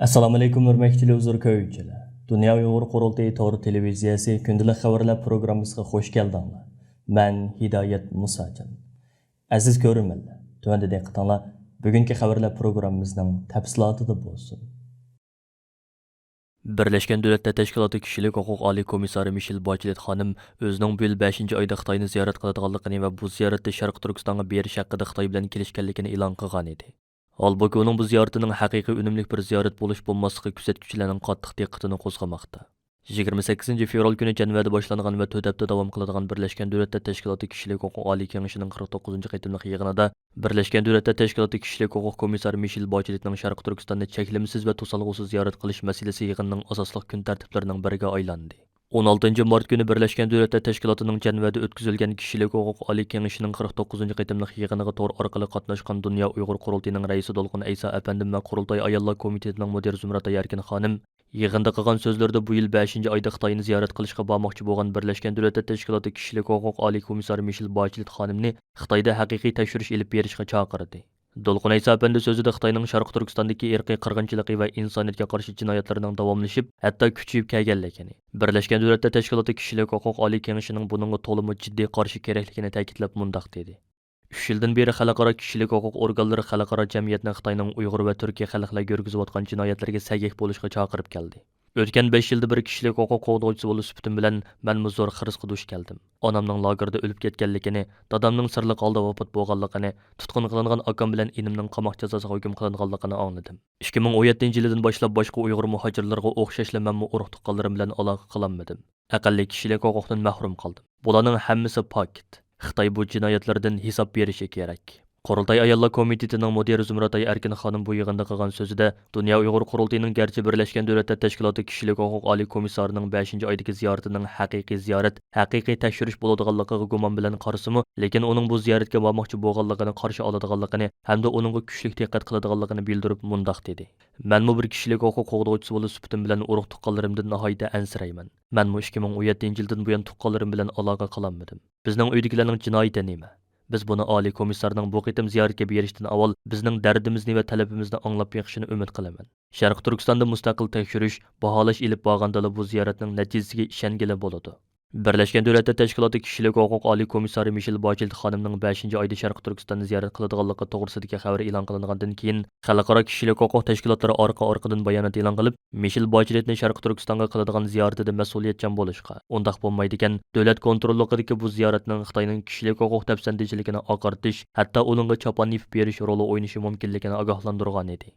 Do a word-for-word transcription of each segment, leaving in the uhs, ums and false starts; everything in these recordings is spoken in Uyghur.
ئەسسالامۇئەلەيكۇم، ھۆرمەتلىك تېلېۋىزور كۆرگۈچىلەر! دۇنيا ئۇيغۇر قۇرۇلتىيى تور تېلېۋىزىيەسى كۈندىلىك خەۋەرلەر پروگراممىسىغا خۇش كەلدىڭلار. مەن ھىدايەت مۇساجان. ئەزىز كۆرۈرمەنلەر، تۆۋەندە دىققىتىڭلار بۈگۈنكى خەۋەرلەر پروگراممىمىزنىڭ تەپسىلاتىدا بولسۇن. بىرلەشكەن دۆلەتلەر تەشكىلاتى كىشىلىك ھوقۇق ئالىي كومىسسارى مىشېل باچېلېت خانىم ئۆزىنىڭ بۇ يىل بەشىنچى ئايدا خىتاينى زىيارەت قىلىدىغانلىقىنى ۋە بۇ زىيارەتتە شەرقىي تۈركىستانغا بېرىش ھەققىدە خىتاي بىلەن كېلىشكەنلىكىنى ئېلان قىلغانىدى. ھالبۇكى، ئۇنىڭ بۇ زىيارىتىنىڭ ھەقىقىي ئۈنۈملۈك بىر زىيارەت بولۇش بولماسلىقى كۆزەتكۈچىلەرنىڭ قاتتىق دىققىتىنى قوزغىماقتا. يىگىرمە سەككىزىنچى فېۋرال كۈنى جەنۋەدە باشلانغان ۋە تۆت ھەپتە داۋام قىلىدىغان بىرلەشكەن دۆلەتلەر تەشكىلاتى كىشىلىك ھوقۇق ئالىي كېڭىشىنىڭ قىرىق توققۇزىنچى قېتىملىق يىغىنىدا بىرلەشكەن دۆلەتلەر تەشكىلاتى كىشىلىك ھوقۇق كومىسسارى مىشېل باچېلېتنىڭ شەرقىي تۈركىستاننى چەكلىمىسىز ۋە توسالغۇسىز زىيارەت قىلىش مەسىلىسى يىغىننىڭ ئاساسلىق كۈن تەرتىپلىرىنىڭ بىرىگە ئايلاندى. ئون ئالتىنچى مارت كۈنى بىرلەشكەن دۆلەتلەر تەشكىلاتىنىڭ جەنۋەدە ئۆتكۈزۈلگەن كىشىلىك ھوقۇق ئالىي كېڭىشىنىڭ قىرىق توققۇزىنچى قېتىملىق يىغىنىغا تور ئارقىلىق قاتناشقان دۇنيا ئۇيغۇر قۇرۇلتىيىنىڭ رەئىسى دولقۇن ئەيسا ئەپەندىم ۋە قۇرۇلتاي ئاياللار كومىتېتىنىڭ مۇدىرى زۇمرەت ئايئەركىن خانىم يىغىندا قىلغان سۆزلىرىدە، بۇ يىل بەشىنچى ئايدا خىتاينى زىيارەت قىلىشقا بارماقچى بولغان بىرلەشكەن دۆلەتلەر تەشكىلاتى كىشىلىك ھوقۇق ئالىي كومىسسارى مىشېل باچېلېت خانىمنى خىتايدا ھەقىقىي تەكشۈرۈش ئېلىپ بېرىشقا چاقىردى. دولقۇن ئەيسا ئەپەندى سۆزىدە خىتاينىڭ شەرقىي تۈركىستاندىكى ئىرقىي قىرغىنچىلىقى ۋە ئىنسانىيەتكە قارشى جىنايەتلىرىنىڭ داۋاملىشىپ، ھەتتا كۈچىيىپ كەلگەنلىكىنى، بىرلەشكەن دۆلەتلەر تەشكىلاتى كىشىلىك ھوقۇق ئالىي كېڭىشىنىڭ بۇنىڭغا تولىمۇ جىددىي قارشى كېرەكلىكىنى تەكىتلەپ مۇنداق دېدى: «ئۈچ يىلدىن بېرى خەلقئارا كىشىلىك ھوقۇق ئورگانلىرى خەلقئارا جەمئىيەتنىڭ خىتاينىڭ ئۇيغۇر ۋە تۈركىي خەلقلەرگە يۈرگۈزۈۋاتقان جىنايەتلىرىگە سەگەك بولۇشقا چاقىرىپ كەلدى. ئۆتكەن بەش يىلدا بىر كىشىلىك ھوقۇق قوغدىغۇچىسى بولۇش سۈپىتىم بىلەن مەنمۇ زور خىرىسقا دۇچ كەلدىم. ئانامنىڭ لاگېردا ئۆلۈپ كەتكەنلىكىنى، دادامنىڭ سىرلىق ھالدا ۋاپات بولغانلىقىنى، تۇتقۇن قىلىنغان ئاكام بىلەن ئىنىمنىڭ قاماق جازاسىغا ھۆكۈم قىلىنغانلىقىنى ئاڭلىدىم. ئىككى مىڭ ئون يەتتىنچى يىلىدىن باشلاپ باشقا ئۇيغۇر مۇھاجىرلىرىغا ئوخشاشلا مەنمۇ ئۇرۇق تۇغقانلىرىم بىلەن ئالاقە قىلالمىدىم. ئەقەللىي كىشىلىك ھوقۇقتىن مەھرۇم قالدىم. بۇلارنىڭ ھەممىسى پاكىت. خىتاي بۇ جىنايەتلىرىدىن ھېساب بېرىشى كېرەك.» قۇرۇلتاي ئاياللار كومىتېتىنىڭ مۇدىرى زۇمرەتئاي ئەركىن خانىم بۇ يىغىندا قىلغان سۆزىدە، دۇنيا ئۇيغۇر قۇرۇلتىيىنىڭ گەرچە بىرلەشكەن دۆلەتلەر تەشكىلاتى كىشىلىك ھوقۇق ئالىي كومىسسارىنىڭ بەشىنچى ئايدىكى زىيارىتىنىڭ ھەقىقىي زىيارەت، ھەقىقىي تەكشۈرۈش بولىدىغانلىقىغا گۇمان بىلەن قارىسىمۇ، لېكىن ئۇنىڭ بۇ زىيارەتكە بارماقچى بولغانلىقىنى قارشى ئالىدىغانلىقىنى ھەمدە ئۇنىڭغا كۈچلۈك دىققەت قىلىدىغانلىقىنى بىلدۈرۈپ مۇنداق دېدى: «مەنمۇ بىر كىشىلىك ھوقۇق قوغدىغۇچىسى بولۇش سۈپىتىم بىلەن ئۇرۇق تۇغقانلىرىمدىن ناھايىتى ئەنسىرەيمەن. مەنمۇ ئىككى مىڭ ئون يەتتىنچى يىلدىن بۇيان تۇغقانلىرىم بىلەن ئالاقە قىلالمىدىم. بىزنىڭ ئۆيدىكىلەرنىڭ جىنايىتى نېمە؟ بىز بۇنى ئالىي كومىسسارنىڭ بۇ قېتىم زىيارەتكە بېرىشتىن ئاۋۋال بىزنىڭ دەردىمىزنى ۋە تەلىپىمىزنى ئاڭلاپ بېقىشىنى ئۈمىد قىلىمەن.» شەرقىي تۈركىستاندا مۇستەقىل تەكشۈرۈش، باھالاش ئېلىپ بارغاندىلا بۇ زىيارەتنىڭ نەتىجىسىگە ئىشەنگىلى بولىدۇ. بىرلەشكەن دۆلەتلەر تەشكىلاتى كىشىلىك ھوقۇق ئالىي كومىسسارى مىشېل باچېلېت خانىمنىڭ بەشىنچى ئايدا شەرقىي تۈركىستاننى زىيارەت قىلىدىغانلىقى توغرىسىدىكى خەۋىرى ئېلان قىلىنغاندىن كېيىن، خەلقئارا كىشىلىك ھوقۇق تەشكىلاتلىرى ئارقا-ئارقىدىن بايانات ئېلان قىلىپ، مىشېل باچېلېتنى شەرقىي تۈركىستانغا قىلىدىغان زىيارىتىدە مەسئۇلىيەتچان بولۇشقا، ئۇنداق بولمايدىكەن، دۆلەت كونتروللۇقىدىكى بۇ زىيارەتنىڭ خىتاينىڭ كىشىلىك ھوقۇق دەپسەندىچىلىكىنى ئاقارتىش، ھەتتا ئۇنىڭغا چاپان يېپىپ بېرىش رولى ئوينىشى مۇمكىنلىكىنى ئاگاھلاندۇرغانىدى.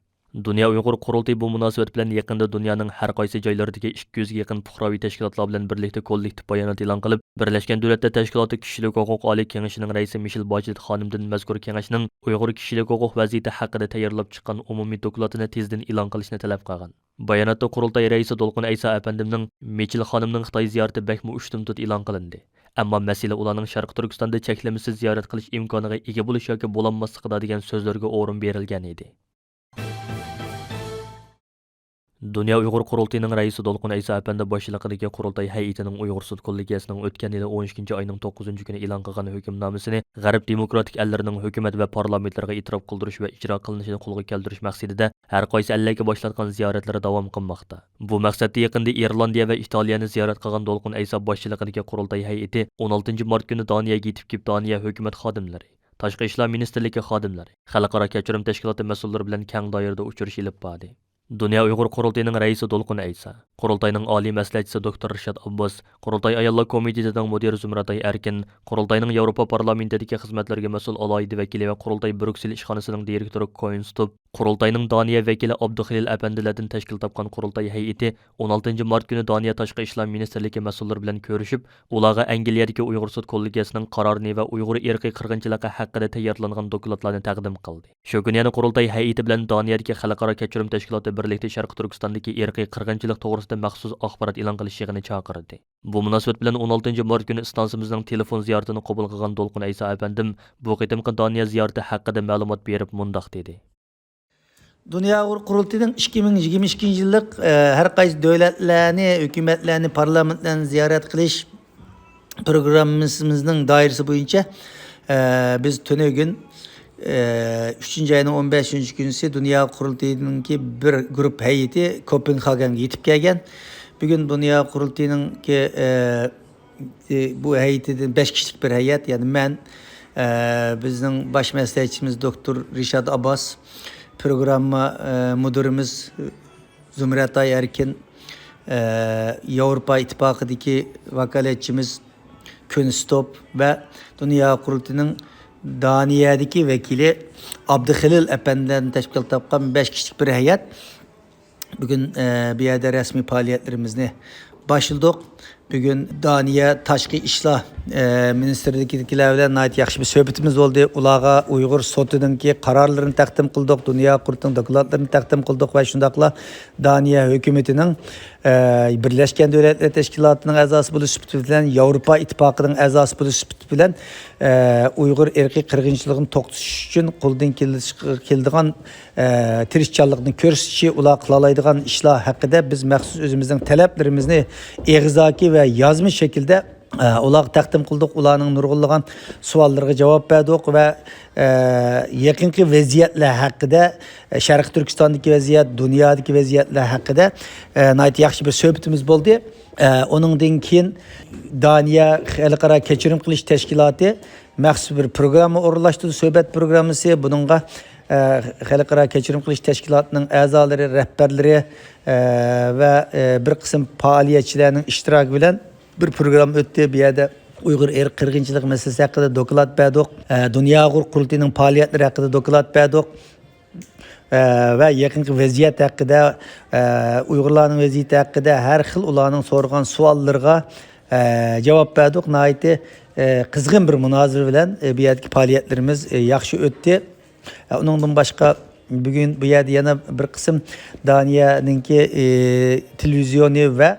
دۇنيا ئۇيغۇر قۇرۇلتىيى بۇ مۇناسىۋەت بىلەن يېقىندا دۇنيانىڭ ھەر قايسى جايلىرىدىكى ئىككى يۈزگە يېقىن پۇقراۋى تەشكىلاتلار بىلەن بىرلىكتە كوللېكتىپ بايانات ئېلان قىلىپ، بىرلەشكەن دۆلەتلەر تەشكىلاتى كىشىلىك ھوقۇق ئالىي كېڭىشىنىڭ رەئىسى مىشېل باچېلېت خانىمدىن مەزكۇر كېڭەشنىڭ ئۇيغۇر كىشىلىك ھوقۇق ۋەزىيىتى ھەققىدە تەييارلاپ چىققان ئومۇمىي دوكلاتىنى تېزدىن ئېلان قىلىشنى تەلەپ قىلغان. باياناتتا قۇرۇلتاي رەئىسى دولقۇن ئەيسا ئەپەندىمنىڭ مىچېل خانىمنىڭ خىتاي زىيارىتى بەكمۇ ئۇشتۇمتۇت ئېلان قىلىندى. ئەمما مەسىلە ئۇلارنىڭ شەرقىي تۈركىستاندا چەكلىمىسىز زىيارەت قىلىش ئىمكانىغا ئىگە بولۇش ياكى بولالماسلىقىدا دېگەن سۆزلەرگە ئورۇن بېرىلگەن ئىدى. دۇنيا ئۇيغۇر قۇرۇلتىيىنىڭ رەئىسى دولقۇن ئەيسا ئەپەندى باشچىلىقىدىكى قۇرۇلتاي ھەيئىتىنىڭ ئۇيغۇر سوت كوللېگىيەسىنىڭ ئۆتكەن يىلى ئون ئىككىنچى ئاينىڭ توققۇزىنچى كۈنى ئېلان قىلغان ھۆكۈمنامىسىنى غەرب دېموكراتىك ئەللىرىنىڭ ھۆكۈمەت ۋە پارلامېنتلىرىغا ئېتىراپ قىلدۇرۇش ۋە ئىجرا قىلىنىشىنى قولغا كەلتۈرۈش مەقسىتىدە ھەر قايسى ئەللەرگە باشلاتقان زىيارەتلىرى داۋام قىلماقتا. بۇ مەقسەتتە يېقىندا ئىرلاندىيە ۋە ئىتالىيەنى زىيارەت قىلغان دولقۇن ئەيسا باشچىلىقىدىكى قۇرۇلتاي ھەيئىتى ئون ئالتىنچى مارت كۈنى دانىيەگە يېتىپ كېلىپ، دانىيە ھۆكۈمەت خادىملىرى، تاشقى ئىشلار مىنىستىرلىكى خادىملىرى، خەلقئارا كەچۈرۈم تەشكىلاتى مەسئۇللىرى بىلەن كەڭ دائىرىدە ئۇچرىشىش ئېلىپ باردى. دۇنيا ئۇيغۇر قۇرۇلتىيىنىڭ رەئىسى دولقۇن ئەيسا، قۇرۇلتاينىڭ ئالىي مەسلىھەتچىسى دوكتور رىشات ئابباس، قۇرۇلتاي ئاياللار كومىتېتىنىڭ مۇدىرى زۇمرەتئاي ئەركىن، قۇرۇلتاينىڭ ياۋروپا پارلامېنتىدىكى خىزمەتلىرىگە مەسئۇل ئالاھىدە ۋەكىلى ۋە قۇرۇلتاي بريۇكسېل ئىشخانىسىنىڭ دىرېكتورى كوينستوپ، قۇرۇلتاينىڭ دانىيە ۋەكىلى ئابدۇخېلىل ئەپەندىلەردىن تەشكىل تاپقان قۇرۇلتاي ھەيئىتى ئون ئالتىنچى مارت كۈنى دانىيە تاشقى ئىشلار مىنىستىرلىكى مەسئۇللىرى بىلەن كۆرۈشۈپ، ئۇلارغا ئەنگلىيەدىكى ئۇيغۇر سوت كوللېگىيەسىنىڭ قارارىنى ۋە ئۇيغۇر ئىرقىي قىرغىنچىلىقى ھەققىدە تەييارلانغان دوكلاتلارنى تەقدىم قىلدى. شۇ كۈنى يەنە قۇرۇلتاي ھەيئىتى بىلەن دانىيەدىكى خەلقئارا كەچۈرۈم تەشكىلاتى بىرلىكتە شەرقىي تۈركىستاندىكى ئىرقىي قىرغىنچىلىق توغرىسىدا مەخسۇس ئاخبارات ئېلان قىلىش يىغىنى چاقىردى. بۇ مۇناسىۋەت بىلەن ئون ئالتىنچى مارت كۈنى ئىستانسىمىزنىڭ تېلېفون زىيارىتىنى قوبۇل قىلغان دولقۇن ئەيسا ئەپەندىم بۇ قېتىمقى دانىيە زىيارىتى ھەققىدە مەلۇمات بېرىپ مۇنداق دېدى. دۇنيا ئۇيغۇر قۇرۇلتىيىنىڭ ئىككى مىڭ يىگىرمە ئىككىنچى يىللىق، ئە، ھەر قايسى دۆلەتلەرنى، ھۆكۈمەتلەرنى، پارلامېنتلارنى زىيارەت قىلىش پروگراممىسىمىزنىڭ دائىرىسى بويىچە، ئە، بىز تۈنۈگۈن، ئۈچىنچى ئاينىڭ ئون بەشىنچى كۈنىسى دۇنيا قۇرۇلتىيىنىڭكى بىر گۇرۇپ ھەيئىتى كوپېنھاگېنگە يېتىپ كەلگەن. بۈگۈن دۇنيا قۇرۇلتىيىنىڭكى، ئە، ئە، بۇ ھەيئىتىدىن بەش كىشىلىك بىر ھەيئەت، يەنى مەن، ئە، بىزنىڭ باش مەسلىھەتچىمىز دوكتور رىشات ئابباس، پروگرامما، ئە، مۇدىرىمىز زۇمرەتئاي ئەركىن، ئە، ياۋروپا ئىتتىپاقىدىكى ۋاكالەتچىمىز كۈنستوپ ۋە دۇنيا قۇرۇلتىيىنىڭ دانىيەدىكى ۋەكىلى ئابدۇخېلىل ئەپەندىدىن تەشكىل تاپقان بەش كىشىلىك بىر ھەيئەت بۈگۈن، ئە، بۇ يەردە رەسمىي پائالىيەتلىرىمىزنى باشلىدۇق. بۈگۈن دانىيە تاشقى ئىشلار، ئە، مىنىستىرلىكىدىكىلەر بىلەن ناھايىتى ياخشى بىر سۆھبىتىمىز بولدى. ئۇلارغا ئۇيغۇر سوتىنىڭكى قارارلىرىنى تەقدىم قىلدۇق، دۇنيا قۇرۇلتىيىنىڭ دوكلاتلىرىنى تەقدىم قىلدۇق ۋە شۇنداقلا دانىيە ھۆكۈمىتىنىڭ، ئە، بىرلەشكەن دۆلەتلەر تەشكىلاتىنىڭ ئەزاسى بولۇش سۈپىتى بىلەن، ياۋروپا ئىتتىپاقىنىڭ ئەزاسى بولۇش سۈپىتى بىلەن، ئە، ئۇيغۇر ئىرقىي قىرغىنچىلىقىنى توختىتىش ئۈچۈن قولدىن كېلىش-، كېلىدىغان، ئە، تىرىشچانلىقنى كۆرسىتىشى، ئۇلار قىلالايدىغان ئىشلار ھەققىدە بىز مەخسۇس ئۆزىمىزنىڭ تەلەپلىرىمىزنى ئېغىزاكى ۋە يازما شەكىلدە، ئە، ئۇلارغا تەقدىم قىلدۇق. ئۇلارنىڭ نۇرغۇنلىغان سوئاللىرىغا جاۋاب بەردۇق ۋە، ئە، يېقىنقى ۋەزىيەتلەر ھەققىدە، ئە، شەرقىي تۈركىستاندىكى ۋەزىيەت، دۇنيادىكى ۋەزىيەتلەر ھەققىدە، ئە، ناھايىتى ياخشى بىر سۆھبىتىمىز بولدى. ئە، ئۇنىڭدىن كېيىن دانىيە خەلقئارا كەچۈرۈم قىلىش تەشكىلاتى مەخسۇس بىر پروگرامما ئورۇنلاشتۇردى، سۆھبەت پروگراممىسى. بۇنىڭغا، ئە، خەلقئارا كەچۈرۈم قىلىش تەشكىلاتىنىڭ ئەزالىرى، رەھبەرلىرى، ئە، ۋە، ئە، بىر قىسىم پائالىيەتچىلەرنىڭ ئىشتىراكى بىلەن بىر پروگرامما ئۆتتى. بۇ يەردە ئۇيغۇر ئىرق قىرغىنچىلىقى مەسىلىسى ھەققىدە دوكلات بەردۇق. ئە، دۇنيا ئۇيغۇر قۇرۇلتىيىنىڭ پائالىيەتلىرى ھەققىدە دوكلات بەردۇق. ئە، ۋە يېقىنقى ۋەزىيەت ھەققىدە، ئە، ئۇيغۇرلارنىڭ ۋەزىيىتى ھەققىدە ھەر خىل ئۇلارنىڭ سورىغان سوئاللىرىغا، ئە، جاۋاب بەردۇق. ناھايىتى، ئە، قىزغىن بىر مۇنازىرە بىلەن، ئە، بۇ يەردىكى پائالىيەتلىرىمىز، ئە، ياخشى ئۆتتى. ئە، ئۇنىڭدىن باشقا، بۈگۈن بۇ يەردە يەنە بىر قىسىم دانىيەنىڭكى، ئى، تېلېۋىزىيونى ۋە،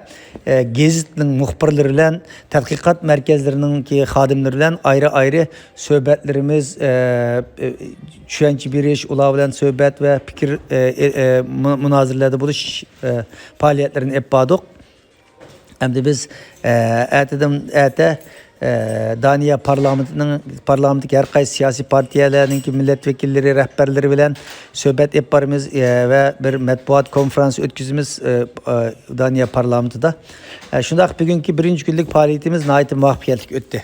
ئە، گېزىتنىڭ مۇخبىرلىرى بىلەن، تەتقىقات مەركەزلىرىنىڭكى خادىملىرى بىلەن ئايرى-ئايرى سۆھبەتلىرىمىز، ئە، ئە، چۈشەنچە بېرىش، ئۇلار بىلەن سۆھبەت ۋە پىكىر، ئە، ئە، ئە، مۇ-، مۇنازىرىلەردە بولۇش، ئە، پائالىيەتلىرىنى ئېلىپ باردۇق. ئەمدى بىز، ئە، ئەتىدىن، ئەتە، ئە، دانىيە پارلامېنتىنىڭ، پارلامېنتتىكى ھەر قايسى سىياسىي پارتىيەلەرنىڭكى مىللەت ۋەكىللىرى، رەھبەرلىرى بىلەن سۆھبەت ئېلىپ بارىمىز، ئە، ۋە بىر مەتبۇئات كونفرانسى ئۆتكۈزىمىز، ئە، ئە، دانىيە پارلامېنتىدا. ئە، شۇنداق بۈگۈنكى بىرىنچى كۈنلۈك پائالىيىتىمىز ناھايىتى مۇۋەپپەقىيەتلىك ئۆتتى.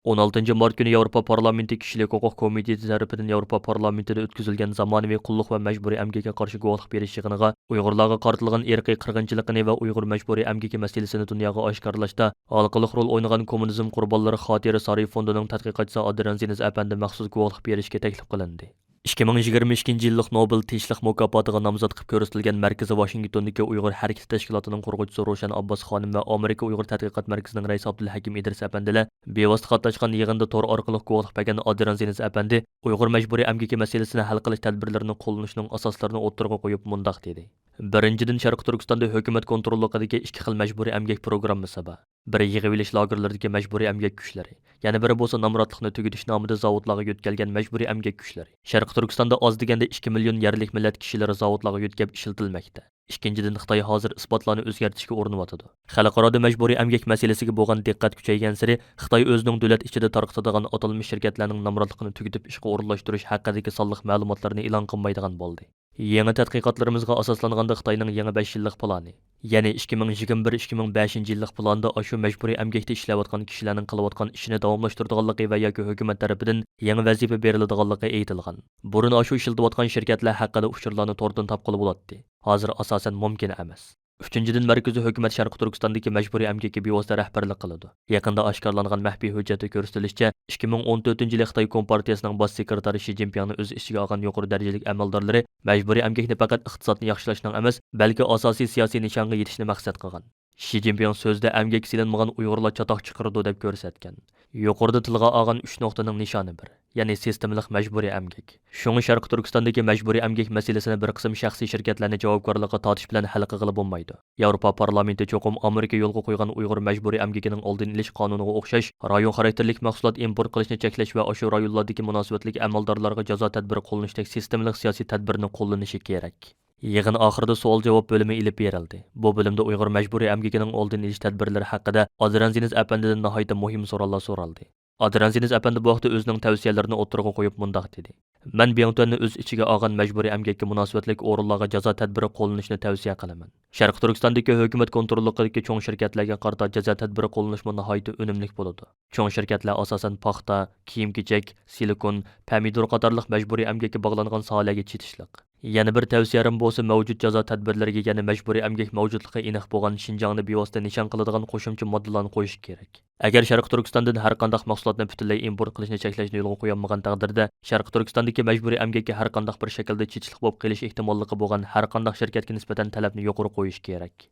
ئون ئالتىنچى مارت كۈنى ياۋروپا پارلامېنتى كىشىلىك ھوقۇق كومىتېتى تەرىپىدىن ياۋروپا پارلامېنتىدا ئۆتكۈزۈلگەن زامانىۋى قۇللۇق ۋە مەجبۇرىي ئەمگەككە قارشى گۇۋاھلىق بېرىش يىغىنىغا ئۇيغۇرلارغا قارىتىلغان ئىرقىي قىرغىنچىلىقىنى ۋە ئۇيغۇر مەجبۇرىي ئەمگىكى مەسىلىسىنى دۇنياغا ئاشكارىلاشتا ھالقىلىق رول ئوينىغان كوممۇنىزم قۇربانلىرى خاتىرە سارىيى فوندىنىڭ تەتقىقاتچىسى ئادرىيان زىنىز ئەپەندى مەخسۇس گۇۋاھلىق بېرىشكە تەكلىپ قىلىندى. ئىككى مىڭ يىگىرمە ئىككىنچى يىللىق نوبېل تىنچلىق مۇكاپاتىغا نامزات قىلىپ كۆرسىتىلگەن مەركىزى ۋاشىنگتوندىكى ئۇيغۇر ھەرىكىتى تەشكىلاتىنىڭ قۇرغۇچىسى روشەن ئابباس خانىم ۋە ئامېرىكا ئۇيغۇر تەتقىقات مەركىزىنىڭ رەئىسى ئابدۇلھەكىم ئىدرىس ئەپەندىلەر بىۋاسىتە قاتناشقان يىغىندا تور ئارقىلىق گۇۋاھلىق بەرگەن ئادرىيان زىنىز ئەپەندى ئۇيغۇر مەجبۇرىي ئەمگىكى مەسىلىسىنى ھەل قىلىش تەدبىرلىرىنى قوللىنىشنىڭ ئاساسلىرىنى ئوتتۇرىغا قويۇپ مۇنداق دېدى: بىرىنچىدىن، شەرقىي تۈركىستاندا ھۆكۈمەت كونتروللۇقىدىكى ئىككى خىل مەجبۇرىي ئەمگەك پروگراممىسى بار. بىرى، يىغىۋېلىش لاگېرلىرىدىكى مەجبۇرىي ئەمگەك كۈچلىرى، يەنە بىرى بولسا نامراتلىقنى تۈگىتىش نامىدا زاۋۇتلارغا يۆتكەلگەن مەجبۇرىي ئەمگەك كۈچلىرى. شەرقىي تۈركىستاندا ئاز دېگەندە ئىككى مىليون يەرلىك مىللەت كىشىلىرى زاۋۇتلارغا يۆتكەپ ئىشلىتىلمەكتە. ئىككىنچىدىن، خىتاي ھازىر ئىسپاتلارنى ئۆزگەرتىشكە ئۇرۇنۇۋاتىدۇ. خەلقئارادا مەجبۇرىي ئەمگەك مەسىلىسىگە بولغان دىققەت كۈچەيگەنسېرى، خىتاي ئۆزىنىڭ دۆلەت ئىچىدە تارقىتىدىغان ئاتالمىش شىركەتلەرنىڭ نامراتلىقنى تۈگىتىپ ئىشقا ئورۇنلاشتۇرۇش ھەققىدىكى سانلىق مەلۇماتلارنى ئېلان قىلمايدىغان بولدى. يېڭى تەتقىقاتلىرىمىزغا ئاساسلانغاندا، خىتاينىڭ يېڭى بەش يىللىق پىلانى، يەنى ئىككى مىڭ يىگىرمە بىر، ئىككى مىڭ بەشىنچى يىللىق پىلاندا ئاشۇ مەجبۇرىي ئەمگەكتە ئىشلەۋاتقان كىشىلەرنىڭ قىلىۋاتقان ئىشىنى داۋاملاشتۇرىدىغانلىقى ۋە ياكى ھۆكۈمەت تەرىپىدىن يېڭى ۋەزىپە بېرىلىدىغانلىقى ئېيتىلغان. بۇرۇن ئاشۇ ئىشلىتىۋاتقان شىركەتلەر ھەققىدە ئۇچۇرلارنى توردىن تاپقىلى بولاتتى. ھازىر ئاساسەن مۇمكىن ئەمەس. ئۈچىنچىدىن، مەركىزىي ھۆكۈمەت شەرقىي تۈركىستاندىكى مەجبۇرىي ئەمگەككە بىۋاسىتە رەھبەرلىك قىلىدۇ. يېقىندا ئاشكارىلانغان مەخپىي ھۆججەتتە كۆرسىتىلىشىچە، ئىككى مىڭ ئون تۆتىنچى يىلى خىتاي كومپارتىيىسىنىڭ باش سېكرېتارى شى جىنپىڭنى ئۆز ئىچىگە ئالغان يۇقىرى دەرىجىلىك ئەمەلدارلىرى مەجبۇرىي ئەمگەكنى پەقەت ئىقتىسادنى ياخشىلاشنىڭ ئەمەس، بەلكى ئاساسىي سىياسىي نىشانغا يېتىشنى مەقسەت قىلغان. شى جىنپىڭ سۆزىدە ئەمگەككە سېلىنمىغان ئۇيغۇرلار چاتاق چىقىرىدۇ دەپ كۆرسەتكەن. يۇقىرىدا تىلغا ئالغان ئۈچ نۇقتىنىڭ نىشانى بىر، يەنى سىستېمىلىق مەجبۇرىي ئەمگەك. شۇڭا شەرقىي تۈركىستاندىكى مەجبۇرىي ئەمگەك مەسىلىسىنى بىر قىسىم شەخسىي شىركەتلەرنى جاۋابكارلىققا تارتىش بىلەن ھەل قىلغىلى بولمايدۇ. ياۋروپا پارلامېنتى چوقۇم ئامېرىكا يولغا قويغان ئۇيغۇر مەجبۇرىي ئەمگىكىنىڭ ئالدىنى ئېلىش قانۇنىغا ئوخشاش، رايون خاراكتېرلىك مەھسۇلات ئىمپورت قىلىشنى چەكلەش ۋە ئاشۇ رايونلاردىكى مۇناسىۋەتلىك ئەمەلدارلارغا جازا تەدبىرى قوللىنىشتەك سىستېمىلىق سىياسىي تەدبىرنى قوللىنىشى كېرەك. يىغىن ئاخىرىدا سوئال-جاۋاب بۆلۈمى ئېلىپ بېرىلدى. بۇ بۆلۈمدە ئۇيغۇر مەجبۇرىي ئەمگىكىنىڭ ئالدىنى ئېلىش تەدبىرلىرى ھەققىدە ئادرىيان زىنىز ئەپەندىدىن ناھايىتى مۇھىم سوئاللار سورالدى. ئادرەنسىنىس ئەپەندى بۇ ھەقتە ئۆزىنىڭ تەۋسىيەلىرىنى ئوتتۇرىغا قويۇپ مۇنداق دېدى: مەن بياڭتۈەننى ئۆز ئىچىگە ئالغان مەجبۇرىي ئەمگەككە مۇناسىۋەتلىك ئورۇنلارغا جازا تەدبىرى قوللىنىشنى تەۋسىيە قىلىمەن. شەرقىي تۈركىستاندىكى ھۆكۈمەت كونتروللۇقىدىكى چوڭ شىركەتلەرگە قارىتا جازا تەدبىرى قوللىنىشمۇ ناھايىتى ئۈنۈملۈك بولىدۇ. چوڭ شىركەتلەر ئاساسەن پاختا، كىيىم-كېچەك، سىلىكون، پەمىدۇر قاتارلىق مەجبۇرىي ئەمگەككە باغلانغان ساھەلەرگە چېتىشلىق. يەنە بىر تەۋسىيەم بولسا، مەۋجۇت جازا تەدبىرلىرىگە يەنە مەجبۇرىي ئەمگەك مەۋجۇتلۇقى ئېنىق بولغان شىنجاڭنى بىۋاسىتە نىشان قىلىدىغان قوشۇمچە ماددىلارنى قويۇش كېرەك. ئەگەر شەرقىي تۈركىستاندىن ھەر قانداق مەھسۇلاتنى پۈتۈنلەي ئىمپورت قىلىشنى چەكلەشنى يولغا قويالمىغان تەقدىردە، شەرقىي تۈركىستاندىكى مەجبۇرىي ئەمگەككە ھەر قانداق بىر شەكىلدە چېتىشلىق بولۇپ قېلىش ئېھتىماللىقى بولغان ھەر قانداق شىركەتكە نىسبەتەن تەلەپنى يۇقىرى قويۇش كېرەك.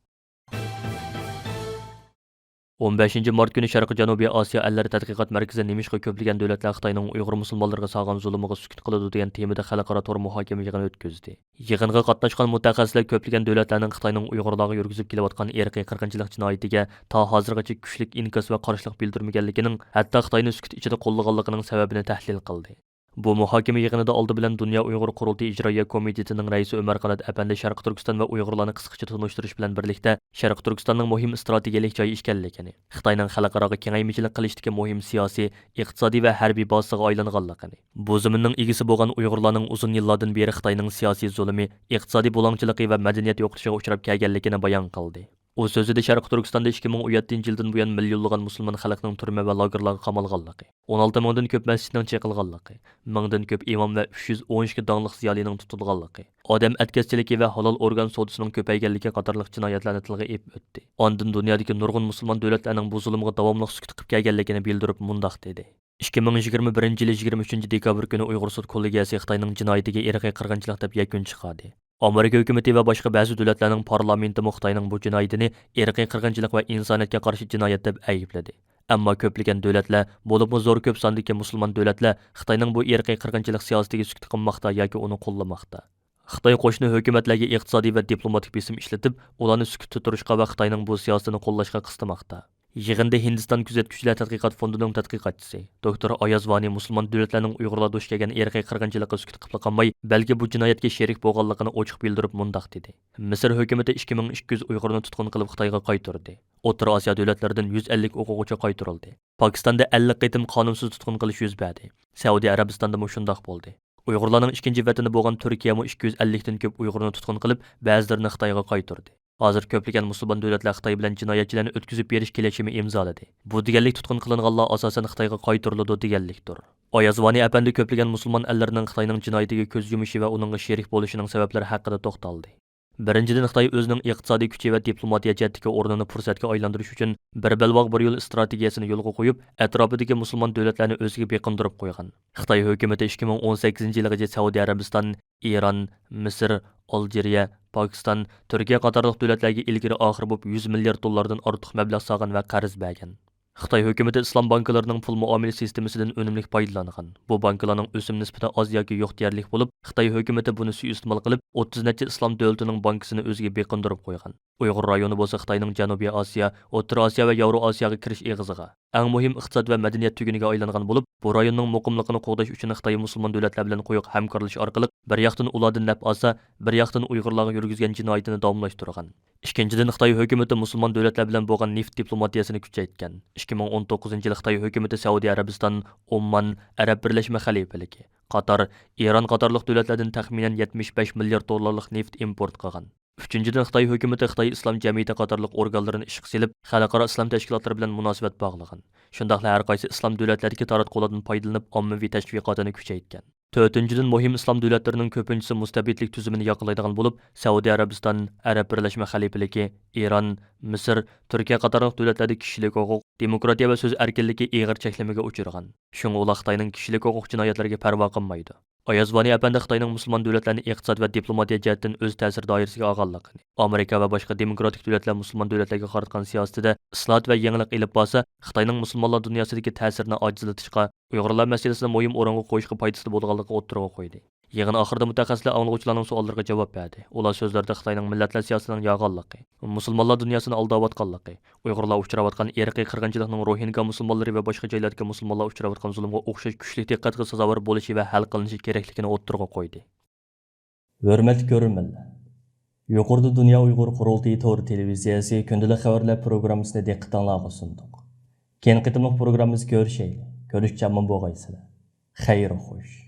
ئون بەشىنچى مارت كۈنى شەرقىي جەنۇبىي ئاسىيا ئەللىرى تەتقىقات مەركىزى نېمىشقا كۆپلىگەن دۆلەتلەر خىتاينىڭ ئۇيغۇر مۇسۇلمانلىرىغا سالغان زۇلۇمىغا سۈكۈت قىلىدۇ دېگەن تېمىدا خەلقئارا تور مۇھاكىمە يىغىنى ئۆتكۈزدى. يىغىنغا قاتناشقان مۇتەخەسسىسلەر كۆپلىگەن دۆلەتلەرنىڭ خىتاينىڭ ئۇيغۇرلارغا يۈرگۈزۈپ كېلىۋاتقان ئىرقىي قىرغىنچىلىق جىنايىتىگە تا ھازىرغىچە كۈچلۈك ئىنكاس ۋە قارشىلىق بىلدۈرمىگەنلىكىنىڭ، ھەتتا خىتاينى سۈكۈت ئىچىدە قوللىغانلىقىنىڭ سەۋەبىنى تەھلىل قىلدى. بۇ مۇھاكىمە يىغىنىدا ئالدى بىلەن دۇنيا ئۇيغۇر قۇرۇلتىيى ئىجرائىيە كومىتېتىنىڭ رەئىسى ئۆمەر قانات ئەپەندى شەرقىي تۈركىستان ۋە ئۇيغۇرلارنى قىسقىچە تونۇشتۇرۇش بىلەن بىرلىكتە، شەرقىي تۈركىستاننىڭ مۇھىم ئىستراتېگىيەلىك جاي ئىكەنلىكىنى، خىتاينىڭ خەلقئاراغا كېڭەيمىچىلىك قىلىشتىكى مۇھىم سىياسىي، ئىقتىسادىي ۋە ھەربىي بازىسىغا ئايلانغانلىقىنى، بۇ زېمىننىڭ ئىگىسى بولغان ئۇيغۇرلارنىڭ ئۇزۇن يىللاردىن بېرى خىتاينىڭ سىياسىي زۇلۇمى، ئىقتىسادىي بۇلاڭچىلىقى ۋە مەدەنىيەت يوقىتىشىغا ئۇچراپ كەلگەنلىكىنى بايان قىلدى. ئۇ سۆزىدە شەرقىي تۈركىستاندا ئىككى مىڭ ئون يەتتىنچى يىلدىن بۇيان مىليونلىغان مۇسۇلمان خەلقنىڭ تۈرمە ۋە لاگېرلارغا قامالغانلىقى، ئون ئالتە مىڭدىن كۆپ مەسچىتنىڭ چېقىلغانلىقى، مىڭدىن كۆپ ئىمام ۋە ئۈچ يۈز ئون ئىككى داڭلىق زىيالىينىڭ تۇتۇلغانلىقى، ئادەم ئەتكەسچىلىكى ۋە ھالال ئورگان سودىسىنىڭ كۆپەيگەنلىكى قاتارلىق جىنايەتلەرنى تىلغا ئېلىپ ئۆتتى. ئاندىن دۇنيادىكى نۇرغۇن مۇسۇلمان دۆلەتلەرنىڭ بۇ زۇلۇمغا داۋاملىق سۈكۈت قىلىپ كەلگەنلىكىنى بىلدۈرۈپ مۇنداق دېدى. ئىككى مىڭ يىگىرمە بىرىنچى يىلى يىگىرمە ئۈچىنچى دېكابىر كۈنى ئۇيغۇر سوت كوللېگىيەسى خىتاينىڭ جىنايىتىگە ئىرقىي قىرغىنچىلىق دەپ يەكۈن چىقاردى. ئامېرىكا ھۆكۈمىتى ۋە باشقا بەزى دۆلەتلەرنىڭ پارلامېنتىمۇ خىتاينىڭ بۇ جىنايىتىنى ئىرقىي قىرغىنچىلىق ۋە ئىنسانىيەتكە قارشى جىنايەت دەپ ئەيىبلىدى. ئەمما كۆپلىگەن دۆلەتلەر، بولۇپمۇ زور كۆپ ساندىكى مۇسۇلمان دۆلەتلەر خىتاينىڭ بۇ ئىرقىي قىرغىنچىلىق سىياسىتىگە سۈكۈت قىلماقتا ياكى ئۇنى قوللىماقتا. خىتاي قوشنا ھۆكۈمەتلەرگە ئىقتىسادىي ۋە دىپلوماتىك بېسىم ئىشلىتىپ، ئۇلارنى سۈكۈتتە تۇرۇشقا ۋە خىتاينىڭ بۇ سىياسىتىنى قوللاشقا قىستىماقتا. يىغىندا ھىندىستان كۆزەتكۈچىلەر تەتقىقات فوندىنىڭ تەتقىقاتچىسى، دوكتور ئاياز ۋانى مۇسۇلمان دۆلەتلەرنىڭ ئۇيغۇرلار دۇچ كەلگەن ئىرقىي قىرغىنچىلىققا سۈكۈت قىلىپلا قالماي، بەلكى بۇ جىنايەتكە شېرىك بولغانلىقىنى ئوچۇق بىلدۈرۈپ مۇنداق دېدى: مىسىر ھۆكۈمىتى ئىككى مىڭ ئىككى يۈز ئۇيغۇرنى تۇتقۇن قىلىپ خىتايغا قايتۇردى. ئوتتۇرا ئاسىيا دۆلەتلىرىدىن يۈز ئەللىك ئوقۇغۇچى قايتۇرۇلدى. پاكىستاندا ئەللىك قېتىم قانۇنسىز تۇتقۇن قىلىش يۈز بەردى. سەئۇدى ئەرەبىستاندىمۇ شۇنداق بولدى. ئۇيغۇرلارنىڭ ئىككىنچى ۋەتىنى بولغان تۈركىيەمۇ ئىككى يۈز ئەللىكتىن كۆپ ئۇيغۇرنى تۇتقۇن قىلىپ، بەزىلىرىنى خىتايغا قايتۇردى. ھازىر كۆپلىگەن مۇسۇلمان دۆلەتلەر خىتاي بىلەن جىنايەتچىلەرنى ئۆتكۈزۈپ بېرىش كېلىشىمى ئىمزالىدى. بۇ دېگەنلىك تۇتقۇن قىلىنغانلار ئاساسەن خىتايغا قايتۇرۇلىدۇ دېگەنلىكتۇر. ئاياز ۋانى ئەپەندى كۆپلىگەن مۇسۇلمان ئەللىرىنىڭ خىتاينىڭ جىنايىتىگە كۆز يۇمۇشى ۋە ئۇنىڭغا شېرىك بولۇشىنىڭ سەۋەبلىرى ھەققىدە توختالدى. بىرىنچىدىن، خىتاي ئۆزىنىڭ ئىقتىسادىي كۈچى ۋە دىپلوماتىيە جەھەتتىكى ئورنىنى پۇرسەتكە ئايلاندۇرۇش ئۈچۈن بىر بەلباغ بىر يول ئىستراتېگىيەسىنى يولغا قويۇپ، ئەتراپىدىكى مۇسۇلمان دۆلەتلەرنى ئۆزىگە بېقىندۇرۇپ قويغان. خىتاي ھۆكۈمىتى ئىككى مىڭ ئون سەككىزىنچى يىلغىچە سەئۇدى ئەرەبىستان، ئىران، مىسىر، ئالجىرىيە، پاكىستان، تۈركىيە قاتارلىق دۆلەتلەرگە ئىلگىرى ئاخىر بولۇپ يۈز مىليارد دوللاردىن ئارتۇق مەبلەغ سالغان ۋە قەرز بەرگەن. خىتاي ھۆكۈمىتى ئىسلام بانكىلىرىنىڭ پۇل مۇئامىلە سىستېمىسىدىن ئۈنۈملۈك پايدىلانغان. بۇ بانكىلارنىڭ ئۆسۈم نىسبىتى ئاز ياكى يوق دېيەرلىك بولۇپ، خىتاي ھۆكۈمىتى بۇنى سۇيىئىستېمال قىلىپ، ئوتتۇز نەچچە ئىسلام دۆلىتىنىڭ بانكىسىنى ئۆزىگە بېقىندۇرۇپ قويغان. ئۇيغۇر رايونى بولسا خىتاينىڭ جەنۇبىي ئاسىيا، ئوتتۇرا ئاسىيا ۋە ياۋرو ئاسىياغا كىرىش ئېغىزىغا، ئەڭ مۇھىم ئىقتىساد ۋە مەدەنىيەت تۈگۈنىگە ئايلانغان بولۇپ، بۇ رايوننىڭ مۇقىملىقىنى قوغداش ئۈچۈن خىتاي مۇسۇلمان دۆلەتلەر بىلەن قويۇق ھەمكارلىشىش ئارقىلىق بىر ياقتىن ئۇلاردىن نەپ ئالسا، بىر ياقتىن ئۇيغۇرلارغا يۈرگۈزگەن جىنايىتىنى داۋاملاشتۇرغان. ئىككىنچىدىن، خىتاي ھۆكۈمىتى مۇسۇلمان دۆلەتلەر بىلەن بولغان نېفىت دىپلوماتىيەسىنى كۈچەيتكەن. ئىككى مىڭ ئون توققۇزىنچى يىلى خىتاي ھۆكۈمىتى سەئۇدى ئەرەبىستان، ئومان، ئەرەب بىرلەشمە خەلىپىلىكى، قاتار، ئىران قاتارلىق دۆلەتلەردىن تەخمىنەن يەتمىش بەش مىليارد دوللارلىق نېفىت ئىمپورت قىلغان. ئۈچىنچىدىن، خىتاي ھۆكۈمىتى خىتاي ئىسلام جەمئىيىتى قاتارلىق ئورگانلىرىنى ئىشقا سېلىپ، خەلقئارا ئىسلام تەشكىلاتلىرى بىلەن مۇناسىۋەت باغلىغان. شۇنداقلا ھەر قايسى ئىسلام دۆلەتلىرىدىكى تاراتقۇلاردىن پايدىلىنىپ، ئاممىۋى تەشۋىقاتىنى كۈچەيتكەن. تۆتىنچىدىن، مۇھىم ئىسلام دۆلەتلىرىنىڭ كۆپىنچىسى مۇستەبىتلىك تۈزۈمىنى ياقلايدىغان بولۇپ، سەئۇدى ئەرەبىستان، ئەرەب بىرلەشمە خەلىپىلىكى، ئىران، مىسىر، تۈركىيە قاتارلىق دۆلەتلەردە كىشىلىك ھوقۇق، دېموكراتىيە ۋە سۆز ئەركىنلىكى ئېغىر چەكلىمىگە ئۇچرىغان. شۇڭا ئۇلار خىتاينىڭ كىشىلىك ھوقۇق جىنايەتلىرىگە پەرۋا قىلمايدۇ. ئاياز ۋانى ئەپەندى خىتاينىڭ مۇسۇلمان دۆلەتلەرنى ئىقتىساد ۋە دىپلوماتىيە جەھەتتىن ئۆز تەسىر دائىرىسىگە ئالغانلىقىنى، ئامېرىكا ۋە باشقا دېموكراتىك دۆلەتلەر مۇسۇلمان دۆلەتلەرگە قاراتقان سىياسىتىدە ئىسلاھات ۋە يېڭىلىق ئېلىپ بارسا، خىتاينىڭ مۇسۇلمانلار دۇنياسىدىكى تەسىرىنى ئاجىزلىتىشقا، ئۇيغۇرلار مەسىلىسىنى مۇھىم ئورۇنغا قويۇشقا پايدىسى بولىدىغانلىقىنى ئوتتۇرىغا قويدى. يىغىن ئاخىرىدا مۇتەخەسسىسلەر ئاڭلىغۇچىلارنىڭ سوئاللىرىغا جاۋاب بەردى. ئۇلار سۆزلىرىدە خىتاينىڭ مىللەتلەر سىياسىتىنىڭ يالغانلىقى، مۇسۇلمانلار دۇنياسىنى ئالداۋاتقانلىقى، ئۇيغۇرلار ئۇچراۋاتقان ئىرقىي قىرغىنچىلىقنىڭ روھىنگا مۇسۇلمانلىرى ۋە باشقا جايلاردىكى مۇسۇلمانلار ئۇچراۋاتقان زۇلۇمغا ئوخشاش كۈچلۈك دىققەتكە سازاۋەر بولۇشى ۋە ھەل قىلىنىشى كېرەكلىكىنى ئوتتۇرىغا قويدى. ھۆرمەتلىك كۆرۈرمەنلەر! يۇقىرىدا دۇنيا ئۇيغۇر قۇرۇلتىيى تور تېلېۋىزىيەسى كۈندىلىك خەۋەرلەر پروگراممىسىنى دىققىتىڭلارغا سۇندۇق. كېيىنكى قېتىملىق پروگراممىمىزدا كۆرۈشەيلى. كۆرۈشكەن ئامان بولغايسىلەر. خەير خوش.